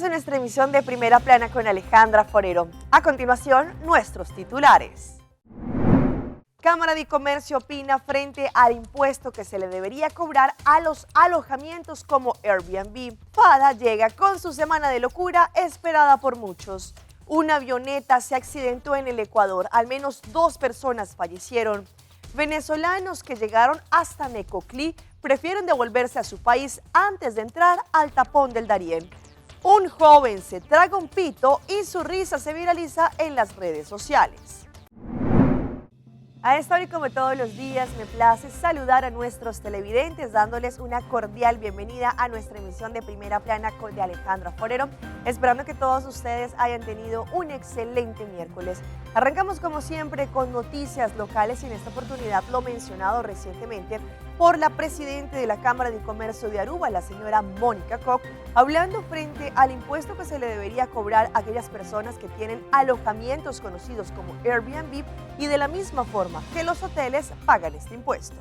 en nuestra emisión de Primera Plana con Alejandra Forero. A continuación, nuestros titulares. Cámara de Comercio opina frente al impuesto que se le debería cobrar a los alojamientos como Airbnb. Fada llega con su semana de locura esperada por muchos. Una avioneta se accidentó en el Ecuador. Al menos dos personas fallecieron. Venezolanos que llegaron hasta Necoclí prefieren devolverse a su país antes de entrar al tapón del Darién. Un joven se traga un pito y su risa se viraliza en las redes sociales. A esta hora y como todos los días me place saludar a nuestros televidentes dándoles una cordial bienvenida a nuestra emisión de Primera Plana de Alejandra Forero, esperando que todos ustedes hayan tenido un excelente miércoles. Arrancamos como siempre con noticias locales y en esta oportunidad lo mencionado recientemente por la presidenta de la Cámara de Comercio de Aruba, la señora Mónica Koch, hablando frente al impuesto que se le debería cobrar a aquellas personas que tienen alojamientos conocidos como Airbnb y de la misma forma que los hoteles pagan este impuesto.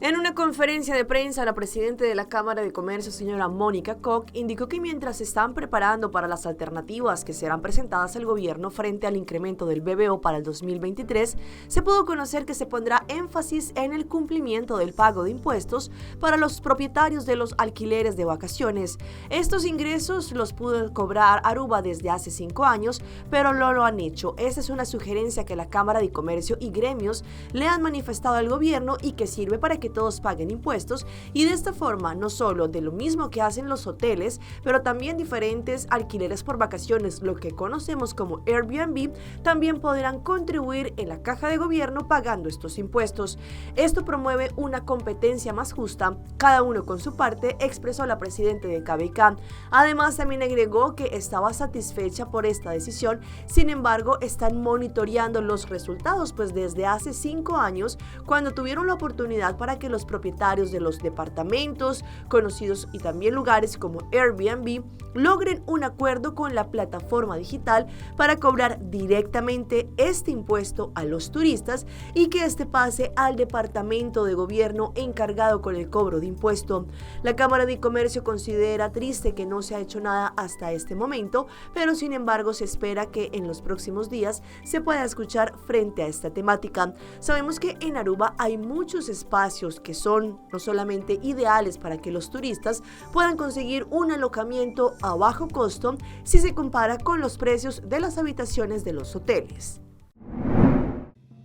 En una conferencia de prensa, la presidenta de la Cámara de Comercio, señora Mónica Koch, indicó que mientras se están preparando para las alternativas que serán presentadas al gobierno frente al incremento del BBO para el 2023, se pudo conocer que se pondrá énfasis en el cumplimiento del pago de impuestos para los propietarios de los alquileres de vacaciones. Estos ingresos los pudo cobrar Aruba desde hace 5 años, pero no lo han hecho. Esa es una sugerencia que la Cámara de Comercio y gremios le han manifestado al gobierno y que sirve para que todos paguen impuestos y de esta forma no solo de lo mismo que hacen los hoteles, pero también diferentes alquileres por vacaciones, lo que conocemos como Airbnb, también podrán contribuir en la caja de gobierno pagando estos impuestos. Esto promueve una competencia más justa, cada uno con su parte, expresó la presidenta de KBK. Además, también agregó que estaba satisfecha por esta decisión, sin embargo, están monitoreando los resultados, pues desde hace 5 años, cuando tuvieron la oportunidad para que los propietarios de los departamentos, conocidos y también lugares como Airbnb, logren un acuerdo con la plataforma digital para cobrar directamente este impuesto a los turistas y que este pase al departamento de gobierno encargado con el cobro de impuesto. La Cámara de Comercio considera triste que no se ha hecho nada hasta este momento, pero sin embargo se espera que en los próximos días se pueda escuchar frente a esta temática. Sabemos que en Aruba hay muchos espacios que son no solamente ideales para que los turistas puedan conseguir un alojamiento a bajo costo si se compara con los precios de las habitaciones de los hoteles.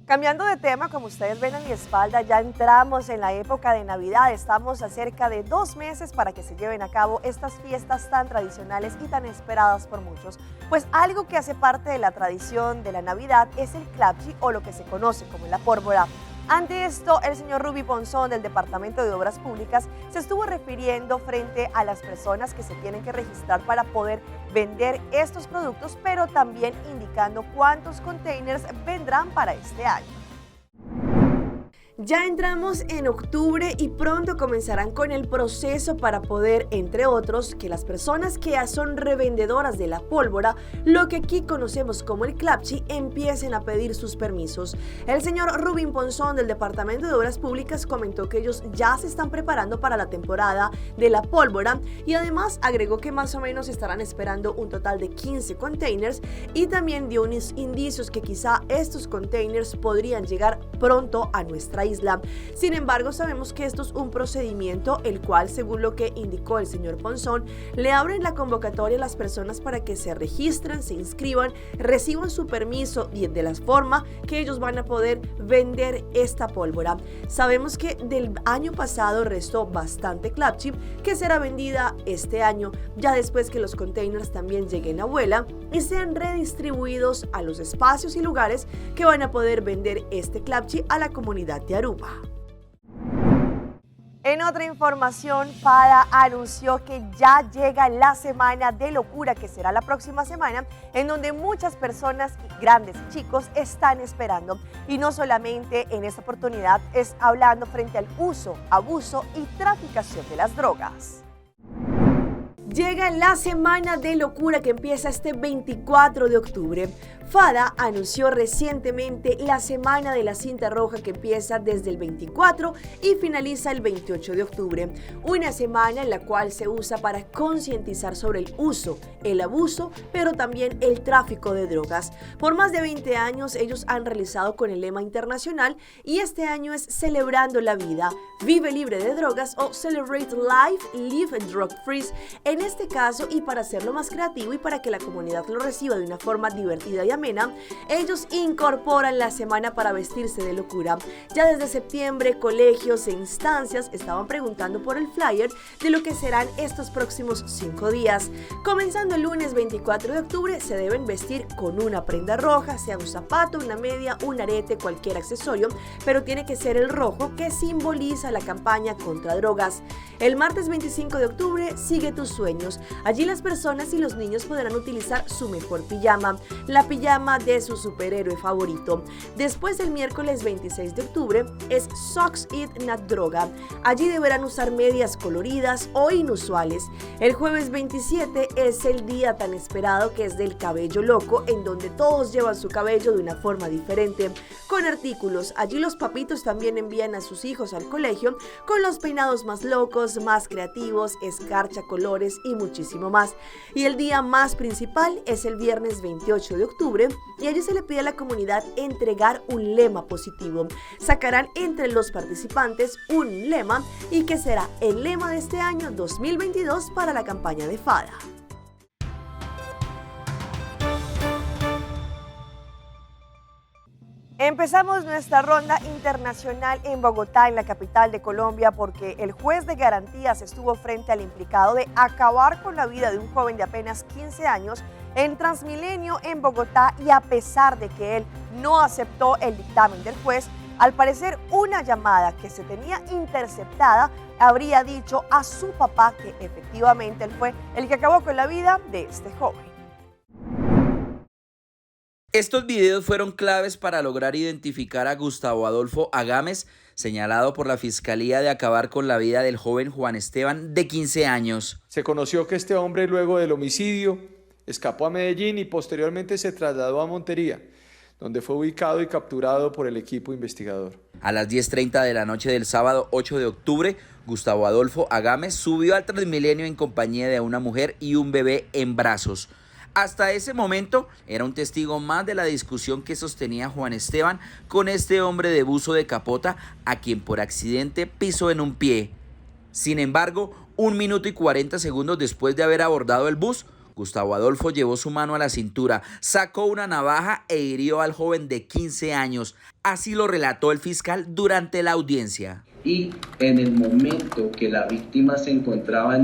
Cambiando de tema, como ustedes ven a mi espalda, ya entramos en la época de Navidad. Estamos a cerca de 2 meses para que se lleven a cabo estas fiestas tan tradicionales y tan esperadas por muchos. Pues algo que hace parte de la tradición de la Navidad es el klapchi o lo que se conoce como la pólvora. Ante esto, el señor Ruby Ponzón del Departamento de Obras Públicas se estuvo refiriendo frente a las personas que se tienen que registrar para poder vender estos productos, pero también indicando cuántos containers vendrán para este año. Ya entramos en octubre y pronto comenzarán con el proceso para poder, entre otros, que las personas que son revendedoras de la pólvora, lo que aquí conocemos como el klapchi, empiecen a pedir sus permisos. El señor Rubín Ponzón del Departamento de Obras Públicas comentó que ellos ya se están preparando para la temporada de la pólvora y además agregó que más o menos estarán esperando un total de 15 containers y también dio unos indicios que quizá estos containers podrían llegar pronto a nuestra isla. Sin embargo, sabemos que esto es un procedimiento el cual, según lo que indicó el señor Ponzón, le abren la convocatoria a las personas para que se registren, se inscriban, reciban su permiso y de la forma que ellos van a poder vender esta pólvora. Sabemos que del año pasado restó bastante klapchi que será vendida este año, ya después que los containers también lleguen a Vuela y sean redistribuidos a los espacios y lugares que van a poder vender este klapchi a la comunidad de Aruba. En otra información, FADA anunció que ya llega la semana de locura, que será la próxima semana, en donde muchas personas, grandes y chicos, están esperando. Y no solamente en esta oportunidad es hablando frente al uso, abuso y traficación de las drogas. Llega la semana de locura que empieza este 24 de octubre. FADA anunció recientemente la Semana de la Cinta Roja que empieza desde el 24 y finaliza el 28 de octubre. Una semana en la cual se usa para concientizar sobre el uso, el abuso, pero también el tráfico de drogas. Por más de 20 años ellos han realizado con el lema internacional y este año es Celebrando la Vida, Vive Libre de Drogas o Celebrate Life, Live Drug Free. En este caso, y para hacerlo más creativo y para que la comunidad lo reciba de una forma divertida y amena, ellos incorporan la semana para vestirse de locura. Ya desde septiembre, colegios e instancias estaban preguntando por el flyer de lo que serán estos próximos 5 días. Comenzando el lunes 24 de octubre, se deben vestir con una prenda roja, sea un zapato, una media, un arete, cualquier accesorio, pero tiene que ser el rojo que simboliza la campaña contra drogas. El martes 25 de octubre, sigue tus sueños. Allí las personas y los niños podrán utilizar su mejor pijama, la pijama de su superhéroe favorito. Después del miércoles 26 de octubre es Socks It Not Droga. Allí deberán usar medias coloridas o inusuales. El jueves 27 es el día tan esperado que es del cabello loco, en donde todos llevan su cabello de una forma diferente, con artículos. Allí los papitos también envían a sus hijos al colegio con los peinados más locos, más creativos, escarcha, colores y muchísimo más. Y el día más principal es el viernes 28 de octubre y allí se le pide a la comunidad entregar un lema positivo. Sacarán entre los participantes un lema y que será el lema de este año 2022 para la campaña de FADA. Empezamos nuestra ronda internacional en Bogotá, en la capital de Colombia, porque el juez de garantías estuvo frente al implicado de acabar con la vida de un joven de apenas 15 años en Transmilenio en Bogotá, y a pesar de que él no aceptó el dictamen del juez, al parecer una llamada que se tenía interceptada habría dicho a su papá que efectivamente él fue el que acabó con la vida de este joven. Estos videos fueron claves para lograr identificar a Gustavo Adolfo Agámez, señalado por la Fiscalía de acabar con la vida del joven Juan Esteban, de 15 años. Se conoció que este hombre, luego del homicidio, escapó a Medellín y posteriormente se trasladó a Montería, donde fue ubicado y capturado por el equipo investigador. A las 10:30 de la noche del sábado 8 de octubre, Gustavo Adolfo Agámez subió al Transmilenio en compañía de una mujer y un bebé en brazos. Hasta ese momento era un testigo más de la discusión que sostenía Juan Esteban con este hombre de buzo de capota a quien por accidente pisó en un pie. Sin embargo, 1 minuto y 40 segundos después de haber abordado el bus, Gustavo Adolfo llevó su mano a la cintura, sacó una navaja e hirió al joven de 15 años. Así lo relató el fiscal durante la audiencia. Y en el momento que la víctima se encontraba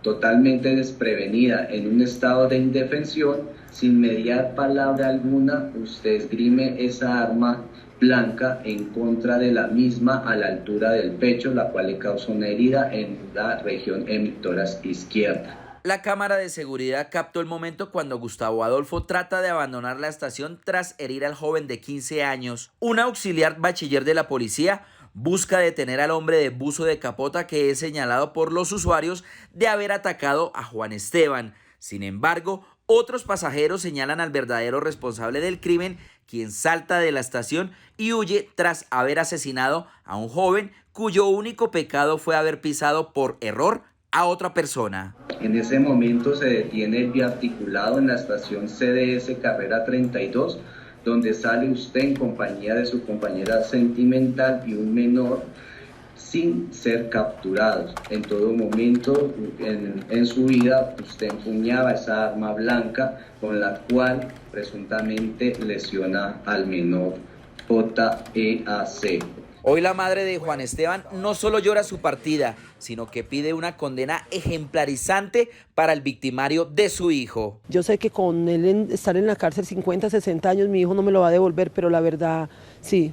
totalmente desprevenida, en un estado de indefensión, sin mediar palabra alguna, usted esgrime esa arma blanca en contra de la misma a la altura del pecho, la cual le causó una herida en la región hemitórax izquierda. La cámara de seguridad captó el momento cuando Gustavo Adolfo trata de abandonar la estación tras herir al joven de 15 años. Un auxiliar bachiller de la policía busca detener al hombre de buzo de capota que es señalado por los usuarios de haber atacado a Juan Esteban. Sin embargo, otros pasajeros señalan al verdadero responsable del crimen, quien salta de la estación y huye tras haber asesinado a un joven cuyo único pecado fue haber pisado por error a otra persona. En ese momento se detiene el biarticulado en la estación CDS Carrera 32, donde sale usted en compañía de su compañera sentimental y un menor sin ser capturados. En todo momento en su vida usted empuñaba esa arma blanca con la cual presuntamente lesiona al menor JEAC. Hoy la madre de Juan Esteban no solo llora su partida, sino que pide una condena ejemplarizante para el victimario de su hijo. Yo sé que con él estar en la cárcel 50, 60 años, mi hijo no me lo va a devolver, pero la verdad, sí,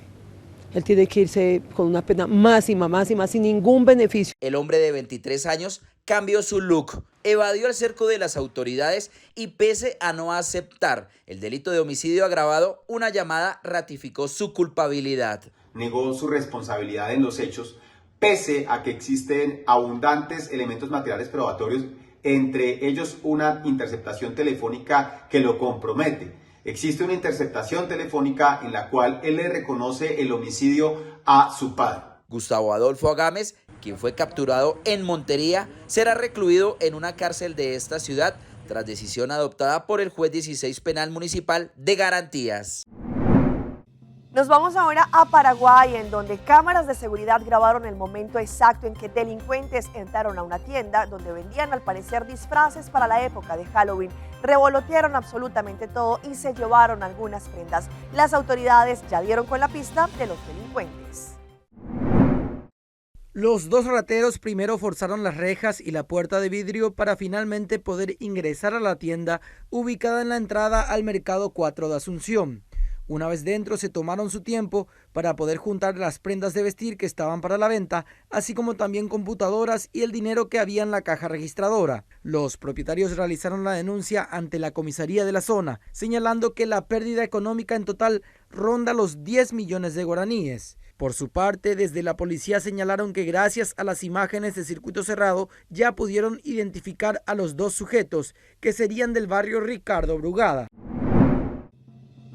él tiene que irse con una pena máxima, máxima, sin ningún beneficio. El hombre de 23 años cambió su look, evadió el cerco de las autoridades y pese a no aceptar el delito de homicidio agravado, una llamada ratificó su culpabilidad. Negó su responsabilidad en los hechos, pese a que existen abundantes elementos materiales probatorios, entre ellos una interceptación telefónica que lo compromete. Existe una interceptación telefónica en la cual él le reconoce el homicidio a su padre. Gustavo Adolfo Agámez, quien fue capturado en Montería, será recluido en una cárcel de esta ciudad tras decisión adoptada por el juez 16 penal municipal de garantías. Nos vamos ahora a Paraguay, en donde cámaras de seguridad grabaron el momento exacto en que delincuentes entraron a una tienda donde vendían al parecer disfraces para la época de Halloween. Revolotearon absolutamente todo y se llevaron algunas prendas. Las autoridades ya dieron con la pista de los delincuentes. Los dos rateros primero forzaron las rejas y la puerta de vidrio para finalmente poder ingresar a la tienda ubicada en la entrada al Mercado 4 de Asunción. Una vez dentro se tomaron su tiempo para poder juntar las prendas de vestir que estaban para la venta, así como también computadoras y el dinero que había en la caja registradora. Los propietarios realizaron la denuncia ante la comisaría de la zona, señalando que la pérdida económica en total ronda los 10 millones de guaraníes. Por su parte, desde la policía señalaron que gracias a las imágenes de circuito cerrado ya pudieron identificar a los dos sujetos, que serían del barrio Ricardo Brugada.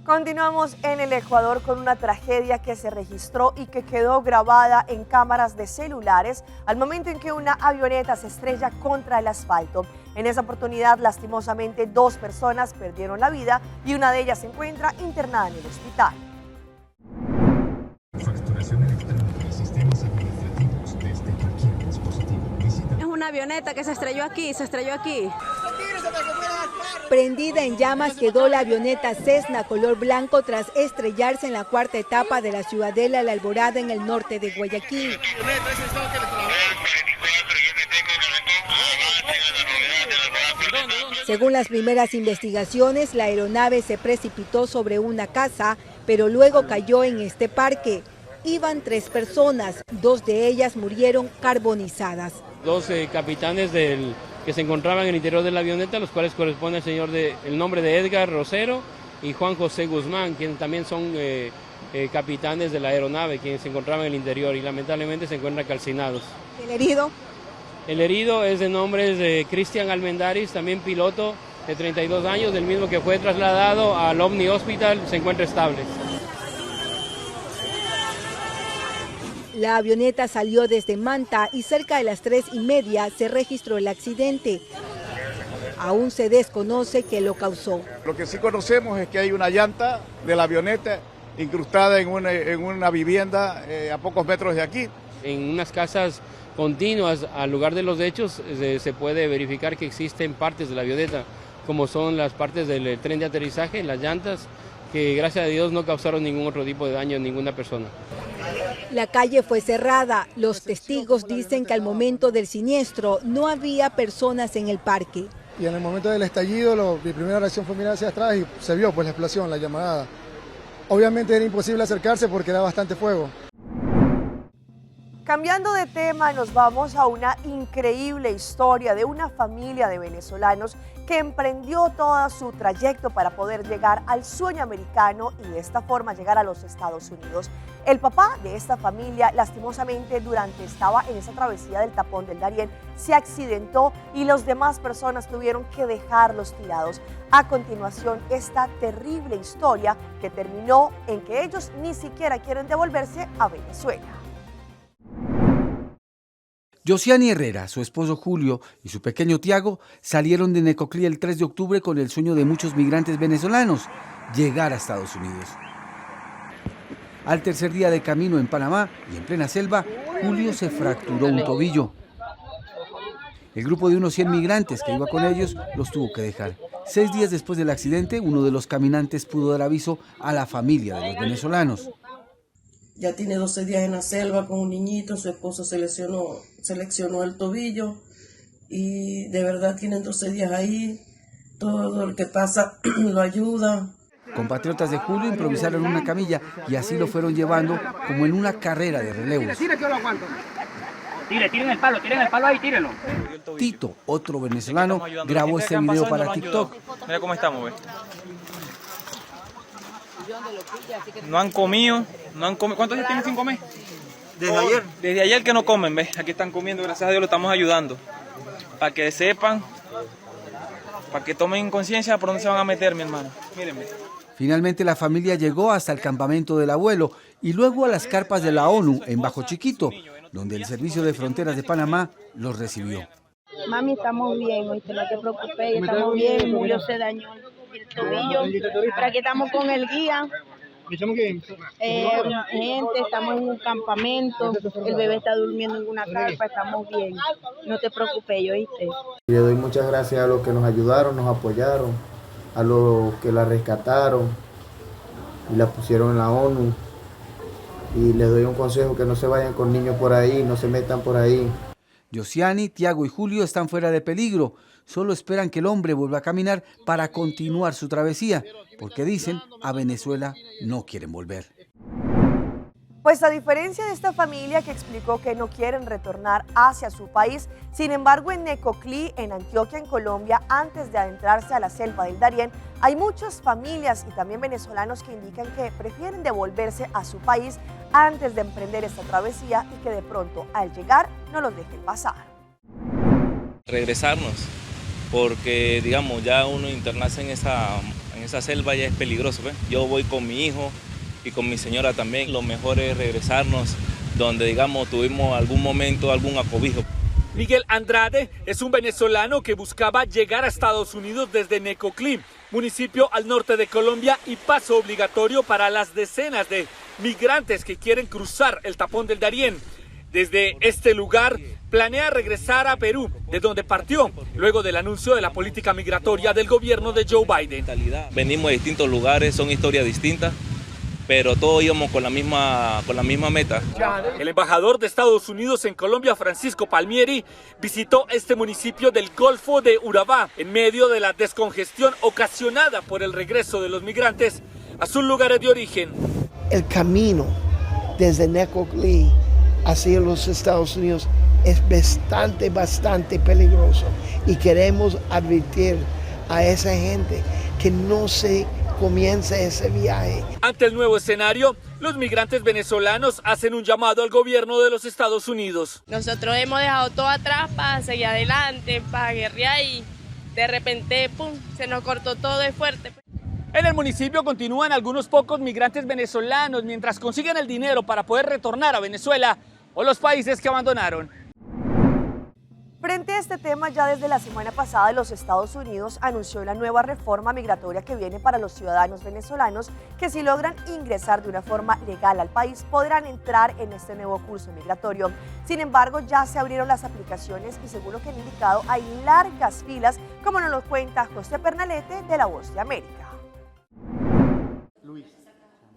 Continuamos en el Ecuador con una tragedia que se registró y que quedó grabada en cámaras de celulares al momento en que una avioneta se estrella contra el asfalto. En esa oportunidad, lastimosamente, dos personas perdieron la vida y una de ellas se encuentra internada en el hospital. Facturación electrónica y sistemas administrativos desde cualquier dispositivo. Visita. Es una avioneta que se estrelló aquí, se estrelló aquí. Prendida en llamas quedó la avioneta Cessna color blanco tras estrellarse en la cuarta etapa de la Ciudadela La Alborada en el norte de Guayaquil. Según las primeras investigaciones, la aeronave se precipitó sobre una casa, pero luego cayó en este parque. Iban 3 personas, 2 de ellas murieron carbonizadas. 2 capitanes que se encontraban en el interior de la avioneta, los cuales corresponde al señor de, el nombre de Edgar Rosero y Juan José Guzmán, quienes también son capitanes de la aeronave, quienes se encontraban en el interior y lamentablemente se encuentran calcinados. ¿El herido? El herido es de nombre de Cristian Almendaris, también piloto de 32 años, del mismo que fue trasladado al Omni Hospital, se encuentra estable. La avioneta salió desde Manta y cerca de las 3:30 se registró el accidente. Aún se desconoce qué lo causó. Lo que sí conocemos es que hay una llanta de la avioneta incrustada en una vivienda a pocos metros de aquí. En unas casas continuas al lugar de los hechos se puede verificar que existen partes de la avioneta, como son las partes del tren de aterrizaje, las llantas, que gracias a Dios no causaron ningún otro tipo de daño a ninguna persona. La calle fue cerrada. Los testigos dicen que al momento del siniestro no había personas en el parque. Y en el momento del estallido, mi primera reacción fue mirar hacia atrás y se vio la explosión, la llamarada. Obviamente era imposible acercarse porque era bastante fuego. Cambiando de tema, nos vamos a una increíble historia de una familia de venezolanos que emprendió todo su trayecto para poder llegar al sueño americano y de esta forma llegar a los Estados Unidos. El papá de esta familia, lastimosamente, durante estaba en esa travesía del tapón del Darién, se accidentó y las demás personas tuvieron que dejarlos tirados. A continuación, esta terrible historia que terminó en que ellos ni siquiera quieren devolverse a Venezuela. Josiani Herrera, su esposo Julio y su pequeño Tiago salieron de Necoclí el 3 de octubre con el sueño de muchos migrantes venezolanos, llegar a Estados Unidos. Al tercer día de camino en Panamá y en plena selva, Julio se fracturó un tobillo. El grupo de unos 100 migrantes que iba con ellos los tuvo que dejar. 6 días después del accidente, uno de los caminantes pudo dar aviso a la familia de los venezolanos. Ya tiene 12 días en la selva con un niñito, su esposo se lesionó el tobillo y de verdad tienen 12 días ahí, todo el que pasa lo ayuda. Compatriotas de Julio improvisaron una camilla y así lo fueron llevando como en una carrera de relevos. Tire, tire, que yo lo aguanto. Tire, tiren el palo, tiren el palo ahí, tírenlo. Tito, otro venezolano, grabó este video para TikTok. Mira cómo estamos, ve. No han comido, no han comido. ¿Cuántos días tienen sin comer? Desde ayer. Desde ayer que no comen, ¿ves? Aquí están comiendo, gracias a Dios lo estamos ayudando. Pa' que sepan, pa' que tomen conciencia por dónde se van a meter, mi hermano. Mírenme. Finalmente la familia llegó hasta el campamento del abuelo y luego a las carpas de la ONU en Bajo Chiquito, donde el Servicio de Fronteras de Panamá los recibió. Mami, estamos bien, oíste, no te preocupes, estamos bien. Julio se dañó el tobillo, pero aquí estamos con el guía. Gente, estamos en un campamento, el bebé está durmiendo en una carpa, estamos bien. No te preocupes, oíste. Le doy muchas gracias a los que nos ayudaron, nos apoyaron, a los que la rescataron y la pusieron en la ONU. Y les doy un consejo, que no se vayan con niños por ahí, no se metan por ahí. Josiani, Tiago y Julio están fuera de peligro. Solo esperan que el hombre vuelva a caminar para continuar su travesía, porque dicen a Venezuela no quieren volver. Pues a diferencia de esta familia que explicó que no quieren retornar hacia su país, sin embargo en Necoclí, en Antioquia, en Colombia, antes de adentrarse a la selva del Darién, hay muchas familias y también venezolanos que indican que prefieren devolverse a su país antes de emprender esta travesía y que de pronto al llegar no los dejen pasar. Regresarnos, porque ya uno internarse en esa selva ya es peligroso, ¿ves? Yo voy con mi hijo y con mi señora también. Lo mejor es regresarnos donde tuvimos algún momento, algún acobijo. Miguel Andrade es un venezolano que buscaba llegar a Estados Unidos desde Necoclí, municipio al norte de Colombia y paso obligatorio para las decenas de migrantes que quieren cruzar el tapón del Darién. Desde este lugar planea regresar a Perú, de donde partió, luego del anuncio de la política migratoria del gobierno de Joe Biden. Venimos de distintos lugares, son historias distintas, pero todos íbamos con la misma meta. El embajador de Estados Unidos en Colombia, Francisco Palmieri, visitó este municipio del Golfo de Urabá en medio de la descongestión ocasionada por el regreso de los migrantes a sus lugares de origen. El camino desde Necoclí hacia los Estados Unidos es bastante, bastante peligroso y queremos advertir a esa gente que no se comience ese viaje. Ante el nuevo escenario, los migrantes venezolanos hacen un llamado al gobierno de los Estados Unidos. Nosotros hemos dejado todo atrás para seguir adelante, para guerrear y de repente, pum, se nos cortó todo de fuerte. En el municipio continúan algunos pocos migrantes venezolanos mientras consiguen el dinero para poder retornar a Venezuela o los países que abandonaron. Frente a este tema, ya desde la semana pasada los Estados Unidos anunció la nueva reforma migratoria que viene para los ciudadanos venezolanos que si logran ingresar de una forma legal al país podrán entrar en este nuevo curso migratorio. Sin embargo, ya se abrieron las aplicaciones y según lo que han indicado hay largas filas, como nos lo cuenta José Pernalete de La Voz de América.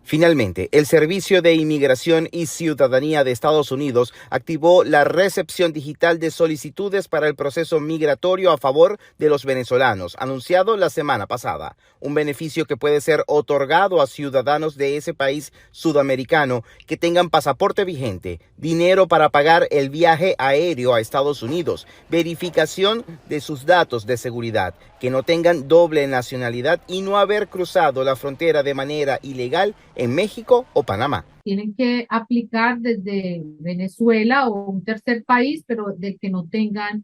Finalmente, el Servicio de Inmigración y Ciudadanía de Estados Unidos activó la recepción digital de solicitudes para el proceso migratorio a favor de los venezolanos, anunciado la semana pasada. Un beneficio que puede ser otorgado a ciudadanos de ese país sudamericano que tengan pasaporte vigente, dinero para pagar el viaje aéreo a Estados Unidos, verificación de sus datos de seguridad, que no tengan doble nacionalidad y no haber cruzado la frontera de manera ilegal en México o Panamá. Tienen que aplicar desde Venezuela o un tercer país, pero del que no tengan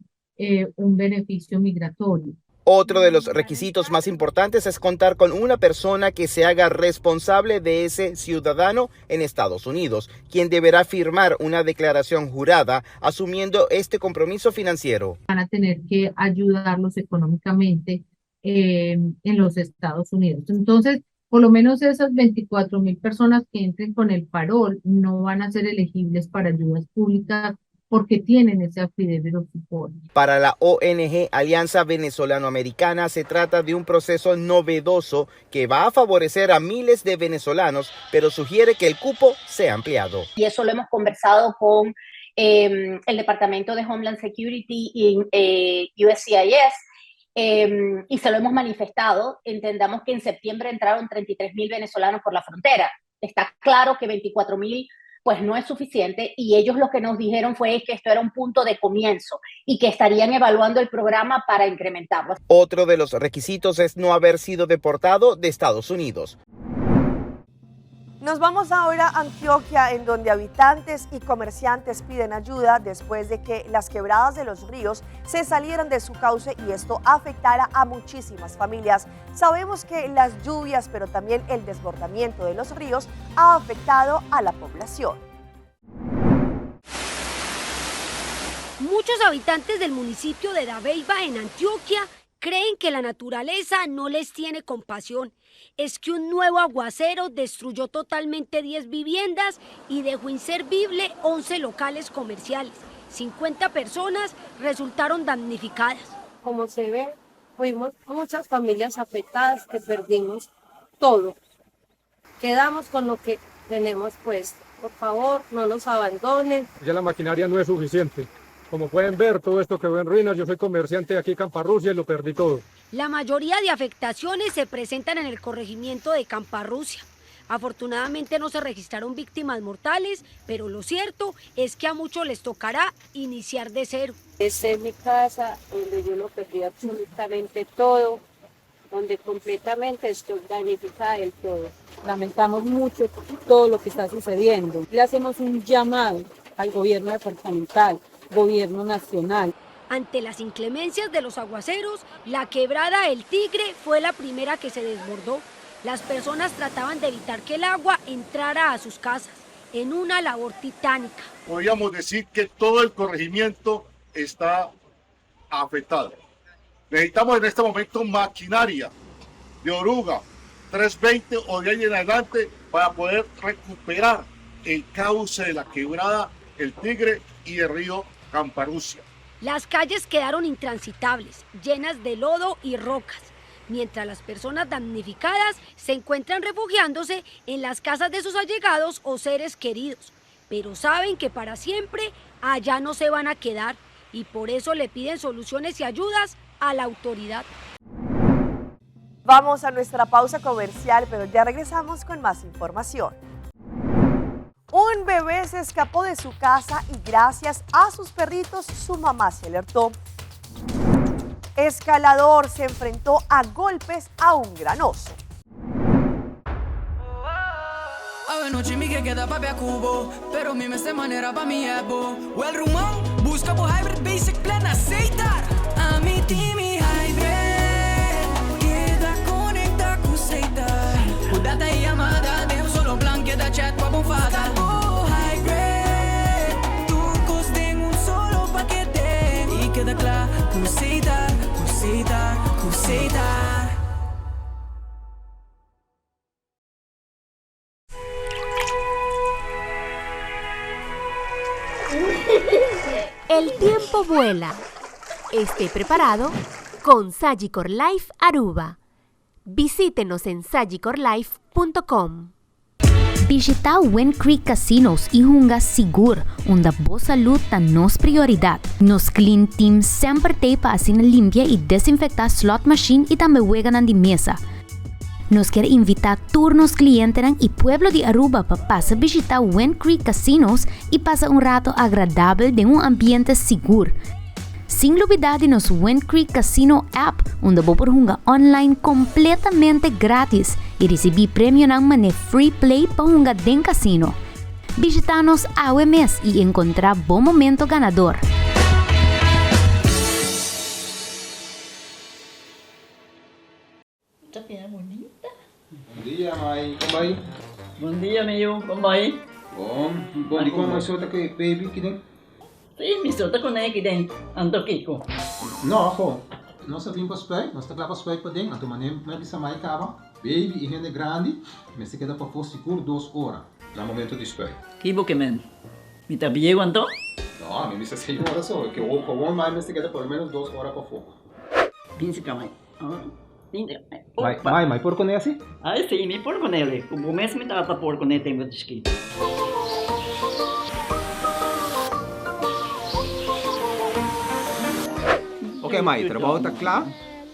un beneficio migratorio. Otro de los requisitos más importantes es contar con una persona que se haga responsable de ese ciudadano en Estados Unidos, quien deberá firmar una declaración jurada asumiendo este compromiso financiero. Van a tener que ayudarlos económicamente en los Estados Unidos. Entonces, por lo menos esas 24.000 personas que entren con el parol no van a ser elegibles para ayudas públicas porque tienen ese affidavit of support. Para la ONG Alianza Venezolano-Americana se trata de un proceso novedoso que va a favorecer a miles de venezolanos, pero sugiere que el cupo sea ampliado. Y eso lo hemos conversado con el Departamento de Homeland Security y USCIS y se lo hemos manifestado. Entendamos que en septiembre entraron 33.000 venezolanos por la frontera. Está claro que 24.000 no es suficiente, y ellos lo que nos dijeron fue que esto era un punto de comienzo y que estarían evaluando el programa para incrementarlo. Otro de los requisitos es no haber sido deportado de Estados Unidos. Nos vamos ahora a Antioquia, en donde habitantes y comerciantes piden ayuda después de que las quebradas de los ríos se salieran de su cauce y esto afectara a muchísimas familias. Sabemos que las lluvias, pero también el desbordamiento de los ríos ha afectado a la población. Muchos habitantes del municipio de Dabeiba, en Antioquia, creen que la naturaleza no les tiene compasión. Es que un nuevo aguacero destruyó totalmente 10 viviendas y dejó inservible 11 locales comerciales. 50 personas resultaron damnificadas. Como se ve, fuimos muchas familias afectadas que perdimos todo. Quedamos con lo que tenemos puesto. Por favor, no nos abandonen. Ya la maquinaria no es suficiente. Como pueden ver, todo esto quedó en ruinas. Yo soy comerciante aquí en Camparrusia y lo perdí todo. La mayoría de afectaciones se presentan en el corregimiento de Camparrusia. Afortunadamente no se registraron víctimas mortales, pero lo cierto es que a muchos les tocará iniciar de cero. Esta es mi casa, donde yo lo perdí absolutamente todo, donde completamente estoy damnificada del todo. Lamentamos mucho todo lo que está sucediendo. Le hacemos un llamado al gobierno departamental, gobierno nacional. Ante las inclemencias de los aguaceros, la quebrada El Tigre fue la primera que se desbordó. Las personas trataban de evitar que el agua entrara a sus casas, en una labor titánica. Podríamos decir que todo el corregimiento está afectado. Necesitamos en este momento maquinaria de oruga 320 o de ahí en adelante para poder recuperar el cauce de la quebrada El Tigre y el río Camparusia. Las calles quedaron intransitables, llenas de lodo y rocas, mientras las personas damnificadas se encuentran refugiándose en las casas de sus allegados o seres queridos. Pero saben que para siempre allá no se van a quedar y por eso le piden soluciones y ayudas a la autoridad. Vamos a nuestra pausa comercial, pero ya regresamos con más información. Un bebé se escapó de su casa y gracias a sus perritos su mamá se alertó. Escalador se enfrentó a golpes a un gran oso. Busca bo hybrid basic plan na Setar. Ami tin mi hybrid. Keda conecta cu Setar. Cu data y yamada den un solo plan. Keda chat pa bo fada. Busca bo hybrid. Tur cos den un solo pakete. Y keda cla cu Setar, cu Setar, cu Setar. El tiempo vuela. Esté preparado con Sagicor Life Aruba. Visítenos en sagicorlife.com. Bishita Wind Creek Casinos y hunga sigur, unda bo salud ta nos prioridad. Nos Clean Team semper t'ey pa asina limpia y desinfecta slot machine y tambe weganan di mesa. Nos kier invita tur nos clientenan y pueblo di Aruba pa pasa bishita Wind Creek Casinos y pasa un rato agradabel den un ambiente sigur. Sin lubida di nos Wind Creek Casino app unda bo por hunga online completamente gratis y ricibi premionan mane free play pa hunga den casino. Bishita nos awe mes y encontra bo momento ganador. Ta bira bunita. Bon dia, mai. Kon bai? Bon dia, mi yu. Kon bai? Bon. Bon, di kon mai sota ku e baby ki den? Sí, mi sota ku ne ki den. Anto kiko? No, ho. Nos a bin pa spuit. Nos ta kla pa spuit paden. Anto manera mi a bisa mai kaba, baby i hende grandi mester keda pafó sigur dos ora na momento di spuit. Ki bo ke men? Mi ta bieu anto? No, mi bisa seis ora so. Ke gewoon mai mester keda por lo menos dos ora pafó. Binsi ka mai. Mai, mai, mai por kone asi? Ai si, mi por kone el. Ku bo mes mi tata por kone tempu di chikito. Ok mai, trabou ta kla,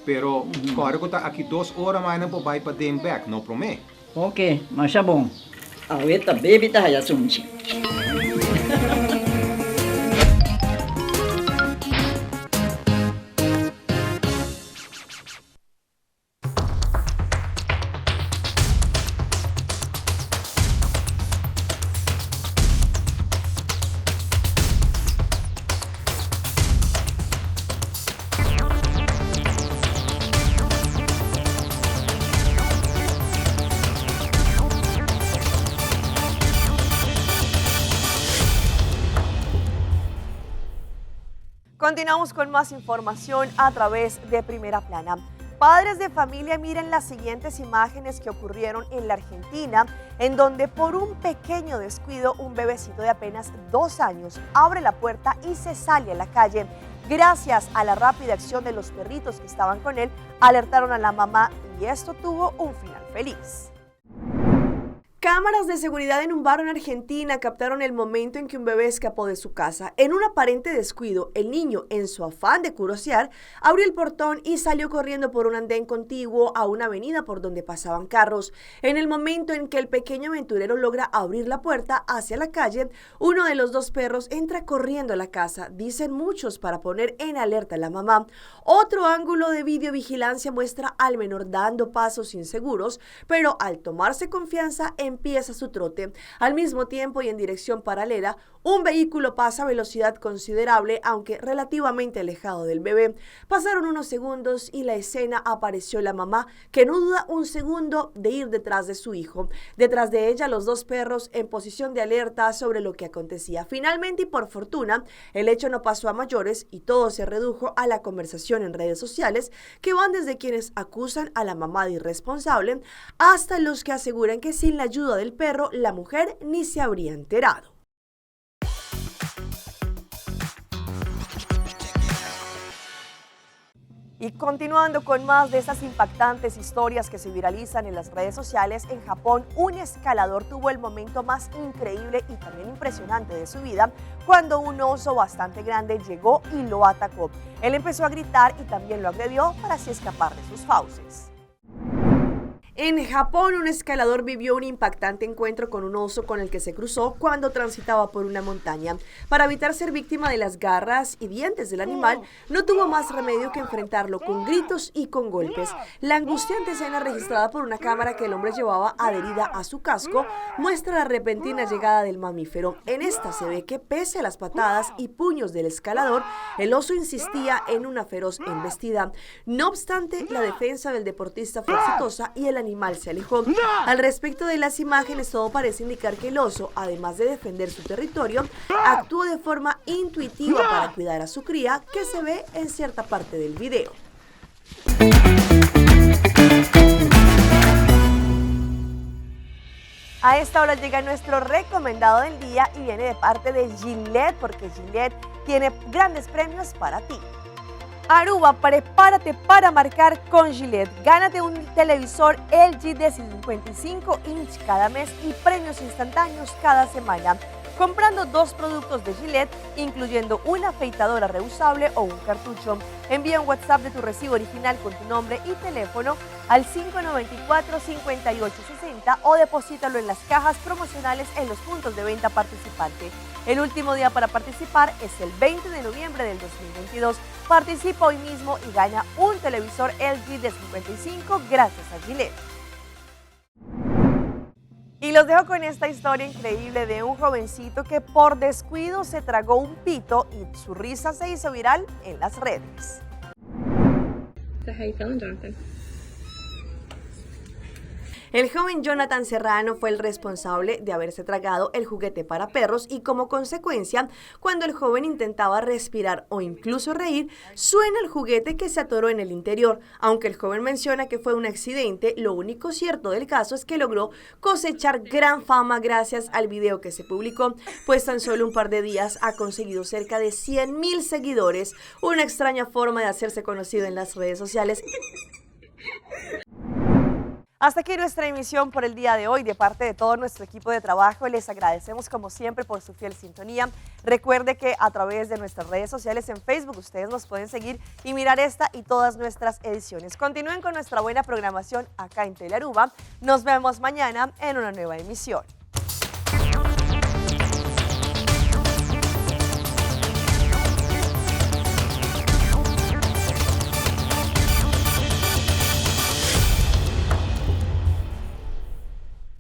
pero kòrda ku ta aki dos ora mai nan por bai paden bèk, no promé. Ok, masha bon. Awe ta baby ta haya sunchi. Continuamos con más información a través de Primera Plana. Padres de familia miren las siguientes imágenes que ocurrieron en la Argentina, en donde por un pequeño descuido un bebecito de apenas dos años abre la puerta y se sale a la calle. Gracias a la rápida acción de los perritos que estaban con él, alertaron a la mamá y esto tuvo un final feliz. Cámaras de seguridad en un bar en Argentina captaron el momento en que un bebé escapó de su casa. En un aparente descuido, el niño, en su afán de curiosear, abrió el portón y salió corriendo por un andén contiguo a una avenida por donde pasaban carros. En el momento en que el pequeño aventurero logra abrir la puerta hacia la calle, uno de los dos perros entra corriendo a la casa, dicen muchos, para poner en alerta a la mamá. Otro ángulo de videovigilancia muestra al menor dando pasos inseguros, pero al tomarse confianza empieza su trote. Al mismo tiempo y en dirección paralela, un vehículo pasa a velocidad considerable, aunque relativamente alejado del bebé. Pasaron unos segundos y la escena apareció la mamá, que no duda un segundo de ir detrás de su hijo. Detrás de ella, los dos perros en posición de alerta sobre lo que acontecía. Finalmente y por fortuna, el hecho no pasó a mayores y todo se redujo a la conversación en redes sociales, que van desde quienes acusan a la mamá de irresponsable hasta los que aseguran que sin la ayuda del perro, la mujer ni se habría enterado. Y continuando con más de esas impactantes historias que se viralizan en las redes sociales, en Japón un escalador tuvo el momento más increíble y también impresionante de su vida cuando un oso bastante grande llegó y lo atacó. Él empezó a gritar y también lo agredió para así escapar de sus fauces. En Japón, un escalador vivió un impactante encuentro con un oso con el que se cruzó cuando transitaba por una montaña. Para evitar ser víctima de las garras y dientes del animal, no tuvo más remedio que enfrentarlo con gritos y con golpes. La angustiante escena registrada por una cámara que el hombre llevaba adherida a su casco muestra la repentina llegada del mamífero. En esta se ve que pese a las patadas y puños del escalador, el oso insistía en una feroz embestida. No obstante, la defensa del deportista fue exitosa y el animal se alejó. Al respecto de las imágenes, todo parece indicar que el oso, además de defender su territorio, actuó de forma intuitiva para cuidar a su cría, que se ve en cierta parte del video. A esta hora llega nuestro recomendado del día y viene de parte de Gillette, porque Gillette tiene grandes premios para ti. Aruba, prepárate para marcar con Gillette. Gánate un televisor LG de 55 inch cada mes y premios instantáneos cada semana. Comprando dos productos de Gillette, incluyendo una afeitadora reusable o un cartucho. Envía un WhatsApp de tu recibo original con tu nombre y teléfono al 594-5860 o deposítalo en las cajas promocionales en los puntos de venta participante. El último día para participar es el 20 de noviembre del 2022. Participa hoy mismo y gana un televisor LG de 55 gracias a Gillette. Y los dejo con esta historia increíble de un jovencito que por descuido se tragó un pito y su risa se hizo viral en las redes. So how you feeling, Jonathan? El joven Jonathan Serrano fue el responsable de haberse tragado el juguete para perros y como consecuencia, cuando el joven intentaba respirar o incluso reír, suena el juguete que se atoró en el interior. Aunque el joven menciona que fue un accidente, lo único cierto del caso es que logró cosechar gran fama gracias al video que se publicó, pues tan solo un par de días ha conseguido cerca de 100.000 seguidores, una extraña forma de hacerse conocido en las redes sociales. Hasta aquí nuestra emisión por el día de hoy. De parte de todo nuestro equipo de trabajo, les agradecemos como siempre por su fiel sintonía. Recuerde que a través de nuestras redes sociales en Facebook ustedes nos pueden seguir y mirar esta y todas nuestras ediciones. Continúen con nuestra buena programación acá en Telearuba. Nos vemos mañana en una nueva emisión.